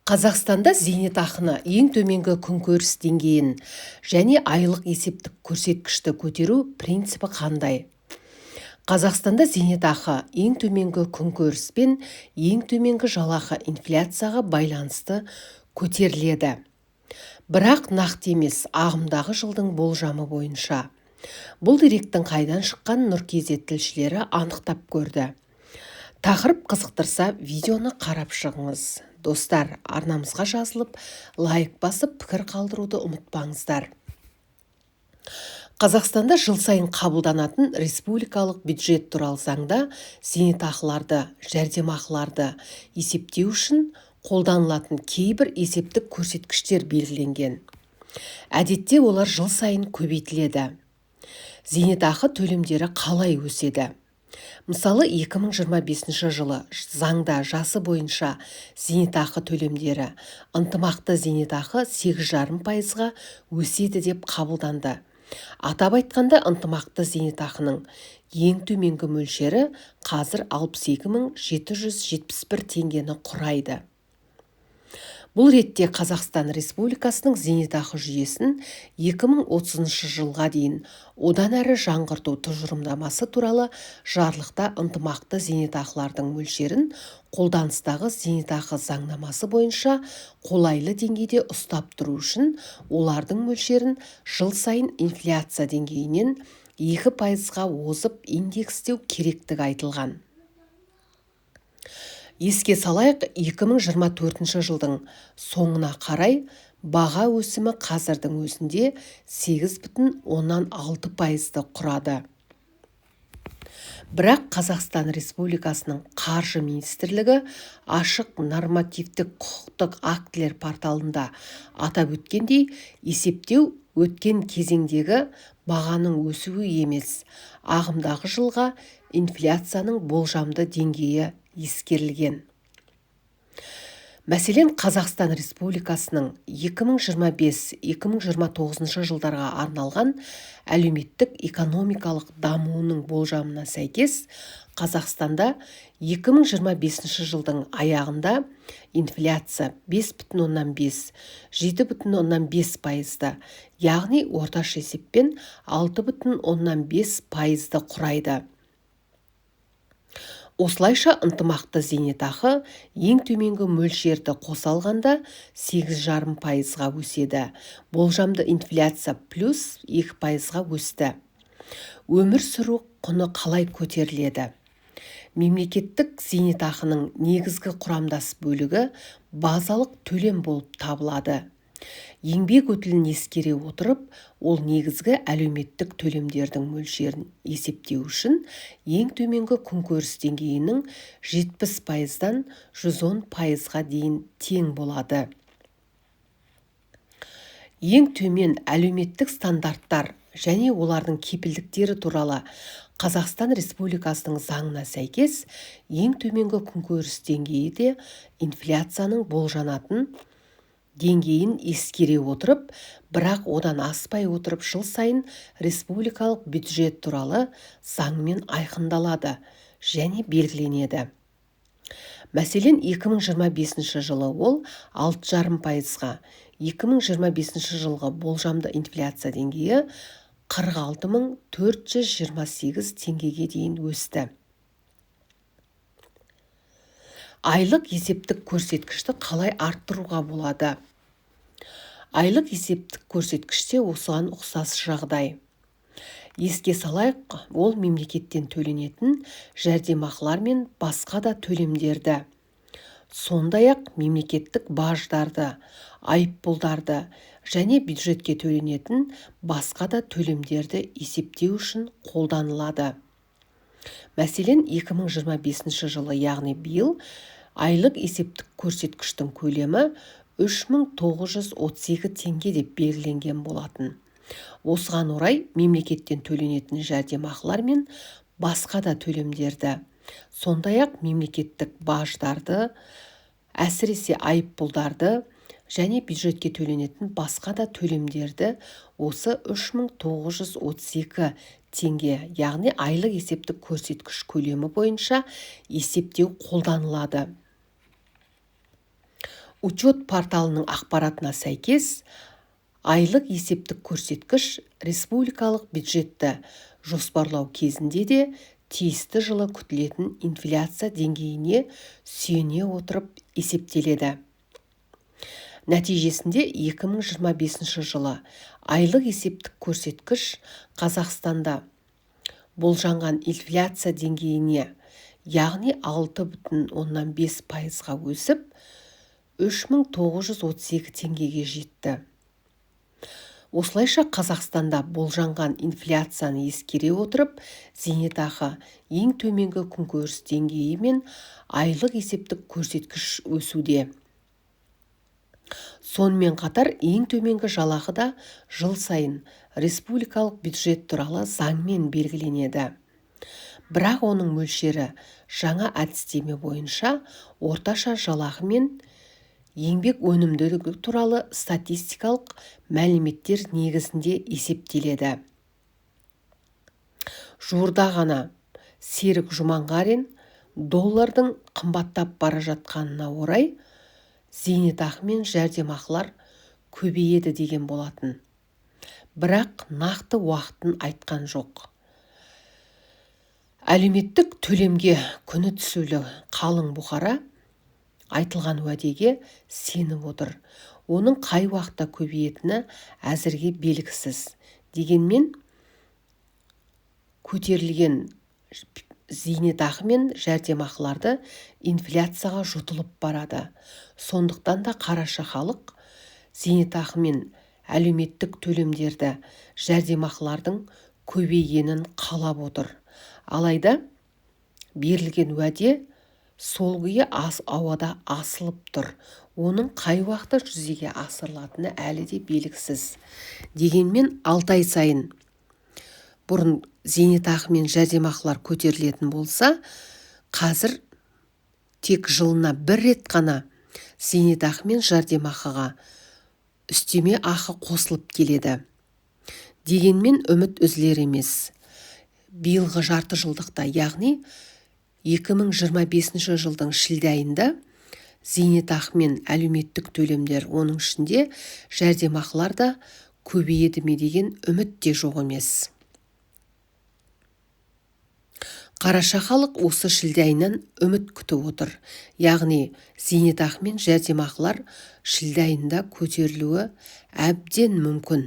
Қазақстанда зейнетақыны, ең төменгі күнкөріс деңгейін және айлық есептік көрсеткішті көтеру принципі қандай? Қазақстанда зейнетақы, ең төменгі күнкөріс пен ең төменгі жалақы инфляцияға байланысты көтеріледі. Бірақ нақты емес, ағымдағы жылдың болжамы бойынша. Бұл деректің қайдан шыққанын Нұр kz тілшілері анықтап көрді. Тақырып қызықтырса, видеоны қарап шығыңыз. Достар, арнамызға жазылып, лайк басып, пікір қалдыруды ұмытпаңыздар. Қазақстанда жыл сайын қабылданатын республикалық бюджет туралы заңда зейнетақыларды, жәрдемақыларды есептеу үшін қолданылатын кейбір есептік көрсеткіштер белгіленген. Әдетте олар жыл сайын көбейтіледі. Зейнетақы төлемдері қалай өседі? Мысалы, 2025 жылы заңда жасы бойынша зейнетақы төлемдері, ынтымақты зейнетақы 8,5%-ға өседі деп қабылданды. Атап айтқанда, ынтымақты зейнетақының ең төменгі мөлшері қазір 62 771 теңгені құрайды. Бұл ретте Қазақстан Республикасының зейнетақы жүйесін 2030 жылға дейін одан әрі жаңғырту тұжырымдамасы туралы жарлықта ынтымақты зейнетақылардың мөлшерін қолданыстағы зейнетақы заңнамасы бойынша қолайлы деңгейде ұстап тұру үшін олардың мөлшерін жыл сайын инфляция деңгейінен 2%-ға озып индекстеу керектігі айтылған. Еске салайық, 2024 жылдың соңына қарай баға өсімі қазірдің өзінде 8,6%-ды құрады. Бірақ Қазақстан Республикасының Қаржы министрлігі ашық нормативтік құқықтық актілер порталында атап өткендей, есептеу өткен кезеңдегі бағаның өсуі емес, ағымдағы жылға инфляцияның болжамды деңгейі ескерілген. Мәселен, Қазақстан Республикасының 2025-2029 жылдарға арналған әлеуметтік-экономикалық дамуының болжамына сәйкес, Қазақстанда 2025 жылдың аяғында инфляция 5,5-7,5%-ды, яғни орташа есеппен 6,5%-ды құрайды. Осылайша, ынтымақты зейнетақы ең төменгі мөлшерді қоса алғанда 8,5%-ға өседі. Болжамды инфляция плюс 2%-ға өсті. Өмір сүру құны қалай көтеріледі? Мемлекеттік зейнетақының негізгі құрамдас бөлігі базалық төлем болып табылады. Еңбек өтілін ескере отырып, ол негізгі әлеуметтік төлемдердің мөлшерін есептеу үшін ең төменгі күнкөріс деңгейінің 70%-дан 110%-ға дейін тең болады. Ең төмен әлеуметтік стандарттар және олардың кепілдіктері туралы Қазақстан Республикасының заңына сәйкес, ең төменгі күнкөріс деңгейі де инфляцияның болжанатын деңгейін ескере отырып, бірақ одан аспай отырып жыл сайын республикалық бюджет туралы заңмен айқындалады және белгіленеді. Мәселен, 2025 жылы ол 6,5%-ға, 2025 жылғы болжамды инфляция деңгейі 46 428 теңгеге дейін өсті. Айлық есептік көрсеткішті қалай арттыруға болады? Айлық есептік көрсеткіште осыған ұқсас жағдай. Еске салайық, ол мемлекеттен төленетін жәрдемақылар мен басқа да төлемдерді, сондай-ақ мемлекеттік баждарды, айыппұлдарды және бюджетке төленетін басқа да төлемдерді есептеу үшін қолданылады. Мәселен, 2025 жылы, яғни биыл, айлық есептік көрсеткіштің көлемі 3932 теңге деп белгіленген болатын. Осыған орай мемлекеттен төленетін жәрдемақылар мен басқа да төлемдерді, сондай-ақ мемлекеттік баждарды, әсіресе айыппұлдарды және бюджетке төленетін басқа да төлемдерді осы 3932 теңге, яғни айлық есептік көрсеткіш көлемі бойынша есептеу қолданылады. Учет порталының ақпаратына сәйкес, айлық есептік көрсеткіш республикалық бюджетті жоспарлау кезінде де тиісті жылы күтілетін инфляция деңгейіне сүйене отырып есептеледі. Нәтижесінде 2025 жылы айлық есептік көрсеткіш Қазақстанда болжанған инфляция деңгейіне, яғни 6,5%-ға өсіп, 3932 теңгеге жетті. Осылайша Қазақстанда болжанған инфляцияны ескере отырып, зейнетақы, ең төменгі күнкөріс деңгейі мен айлық есептік көрсеткіш өсуде. Сонымен қатар ең төменгі жалақы да жыл сайын республикалық бюджет туралы заңмен белгіленеді. Бірақ оның мөлшері жаңа әдістеме бойынша орташа жалақы мен еңбек өнімділігі туралы статистикалық мәліметтер негізінде есептеледі. Жуырда ғана Серік Жұманғарин доллардың қымбаттап бара жатқанына орай зейнетақы мен жәрдемақылар көбейеді деген болатын. Бірақ нақты уақытын айтқан жоқ. Әлеуметтік төлемге күні түсулі қалың бұқара айтылған уәдеге сеніп отыр. Оның қай уақытта көбейетіні әзірге белгісіз. Дегенмен көтерілген зейнетақы мен жәрдемақыларды инфляцияға жұтылып барады. Сондықтан да қараша халық зейнетақы мен әлеуметтік төлемдерді, жәрдемақылардың көбейгенін қалап отыр. Алайда берілген уәде сол күйі ауада асылып тұр. Оның қай уақытта жүзеге асырылатыны әлі де белгісіз. Дегенмен 6 ай сайын бұрын зейнетақы мен жәрдемақылар көтерілетін болса, қазір тек жылына бір рет қана зейнетақы мен жәрдемақыға үстеме ақы қосылып келеді. Дегенмен үміт үзілер емес. Биылғы жарты жылдықта, яғни 2025 жылдың шілде айында зейнетақы мен әлеуметтік төлемдер, оның ішінде жәрдемақылар да көбейеді ме деген үміт те жоқ емес. Қараша халық осы шілде айынан үміт күтіп отыр. Яғни зейнетақы мен жәрдемақылар шілде айында көтерілуі әбден мүмкін.